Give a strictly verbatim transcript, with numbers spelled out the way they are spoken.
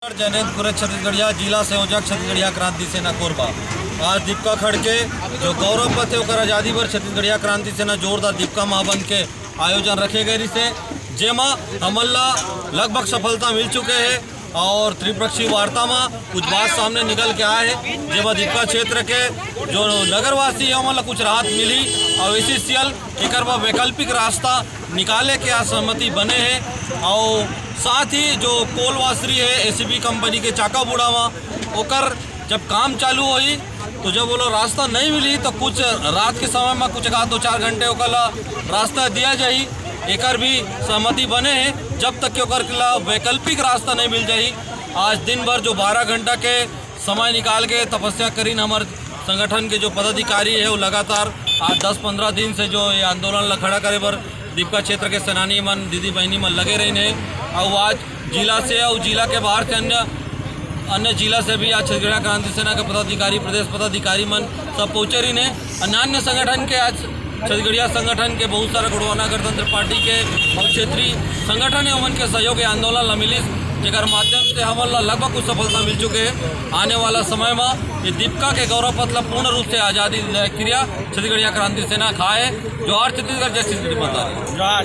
जैनेंद्र कुरे, छत्तीसगढ़िया जिला संयोजक, छत्तीसगढ़िया क्रांति सेना कोरबा। आज दीपका खड़ के जो गौरव पथ है, ओकर आजादी बर छत्तीसगढ़िया क्रांति सेना जोरदार दीपका महाबंद के आयोजन रखे गए रिहिसे, जेमा हमन ला लगभग सफलता मिल चुके हे और त्रिपक्षीय वार्ता में कुछ बात सामने निकल के आए हे, जेमा दीपका क्षेत्र के जो नगरवासी हे, ओमन ला कुछ राहत मिली और एसीसीएल एकर बर वैकल्पिक रास्ता निकाले के आज सहमति बने हे। और साथ ही जो कोलवासरी है एसीबी कंपनी के चाकाबूढ़ा में, ओकर जब काम चालू होही तो जब वो लोग रास्ता नहीं मिली तो कुछ रात के समय में कुछ एक आध दो चार घंटे ओकर ला रास्ता दिया जाही, एकर भी सहमति बने हे। जब तक कि ओकर ला वैकल्पिक रास्ता नहीं मिल जाही, आज दिन भर जो बारह घंटा के समय निकाल के तपस्या करीन हमर संगठन के जो पदाधिकारी है, वो लगातार आज दस पंद्रह दिन से जो ये आंदोलन ला खड़ा करे बर दीपका क्षेत्र के सेनानी मन, दीदी बहनी मन लगे रहिन हे। और आज जिला से और जिला के बाहर से अन्य, अन्य जिला से भी आज छत्तीसगढ़िया क्रांति सेना के पदाधिकारी, प्रदेश पदाधिकारी मन सब पहुंचे रहिन हे। अन्य संगठन के आज छत्तीसगढ़िया संगठन के बहुत सारा गोंडवाना गणतंत्र पार्टी के और क्षेत्रीय संगठन हे, ओमन के सहयोग ये आंदोलन ला मिलिस, जेकर माध्यम से हमन ला लगभग कुछ सफलता मिल चुके हे। आने वाला समय में ये दीपका के गौरव पथ ला पूर्ण रूप से आजादी दिलाए के क्रिया छत्तीसगढ़िया क्रांति सेना खाए। जोहार छत्तीसगढ़, जय छत्तीसगढ़ माता।